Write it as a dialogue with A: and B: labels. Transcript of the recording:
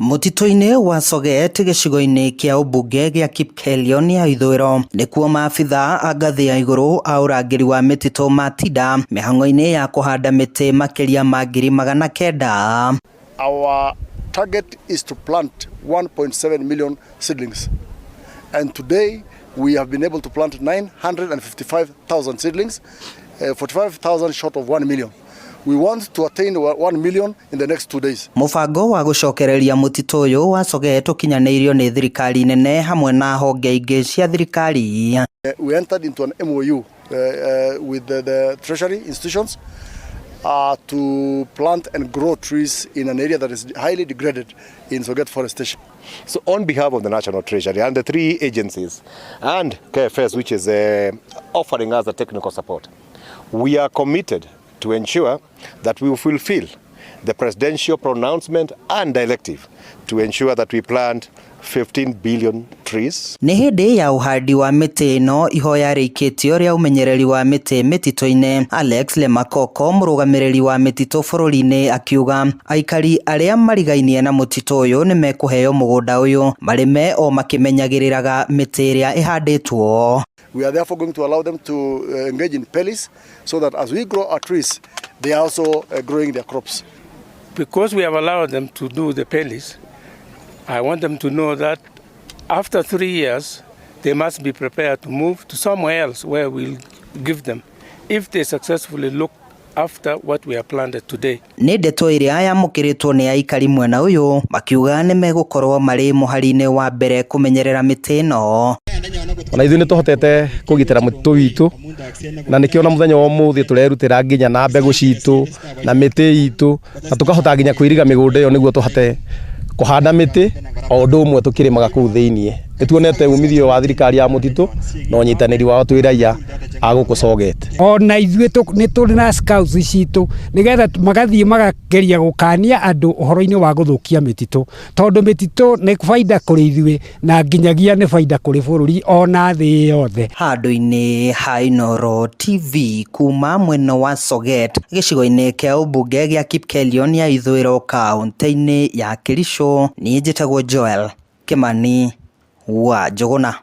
A: Mũtitũ-inĩ wa Soget gĩcigo-inĩ kĩa ũmbunge gĩa Kipkelion ya ithũĩro nĩkuo maabitha a ngathĩ ya igũrũ a ũrangĩri wa mĩtitũ matinda mĩhang'o-inĩ ya kũhanda mĩtĩ makĩria ma 900,000.
B: Our target is to plant 1.7 million seedlings, and today we have been able to plant 955,000 seedlings, 45,000 short of 1 million. We want to attain 1 million in the next 2 days.
A: Mũbango wa gũcokereria mũtitũ ũyũ wa Soget ũkinyanĩirio nĩ thirikari nene hamwe na honge ingĩ cia thirikari.
B: We entered into an MOU with the Treasury institutions to plant and grow trees in an area that is highly degraded in Soget Forest Station.
C: So on behalf of the National Treasury and the three agencies and KFS, which is offering us the technical support, we are committed to ensure that we fulfill the presidential pronouncement and directive to ensure that we plant 15 billion trees.
A: Nĩ hĩndĩ ya ũhandi wa mĩtĩ ĩno ihoya rĩikĩtio rĩa ũmenyereri wa mĩtĩ mĩtitũ-inĩ. Alex Lemakoko, mũrũgamĩrĩri wa mĩtitũ bũrũri-inĩ, akiuga aikari arĩa marigainie na mũtitũ ũyũ nĩ mekũheo mũgũnda ũyũ marĩme o makĩmenyagĩrĩraga mĩtĩ ĩrĩa ĩhandĩtwo.
B: We are therefore going to allow them to engage in pellis so that as we grow our trees, they are also growing their crops.
D: Because we have allowed them to do the pellis, I want them to know that after 3 years, they must be prepared to move to somewhere else where we'll give them, if they successfully look after what we have planted today.
A: Nĩ ndeto ĩrĩa yamũkĩrĩtwo nĩ aikari mwena ũyũ makiuga nĩ megũkorwo marĩ mũhari-inĩ wa mbere kũmenyerera mĩtĩ ĩno.
E: Ona ithuĩ nĩ tũhotete kũgitĩra mũtitũ witũ na nĩkĩo na mũthenya wa ũmũthĩ tũrerutĩra nginya na mbegũ citũ na mĩtĩ itũ na tũkahota nginya kwĩriga mĩgũnda ĩyo nĩguo tũhote kũhanda mĩtĩ o ũndũ ũmwe tũkĩrĩmaga kũu thĩiniĩ. Nĩ tuonete umithio wa thirikari ya mũtitũ na ũnyitanĩri wao twĩ raia a gũkũ Soget.
F: Ona ithuĩ nĩ tũrĩ na scouts citũ nĩgetha magathiĩ magageria gũkania andũ ũhoro-inĩ wa gũthũkia mĩtitũ, tondũ mĩtitũ nĩ baida kũrĩ ithuĩ na nginyagia nĩ baida kũrĩ bũrũri ona thĩ yothe.
A: Handũ-inĩ ha Inooro TV kuma mwena wa Soget gĩcigo-inĩ kĩa ũmbunge gĩa Kipkelion ya ithũĩro kaũntĩ-inĩ ya Kericho, niĩ njĩtagwo Joel Kimani wa Njũgũna.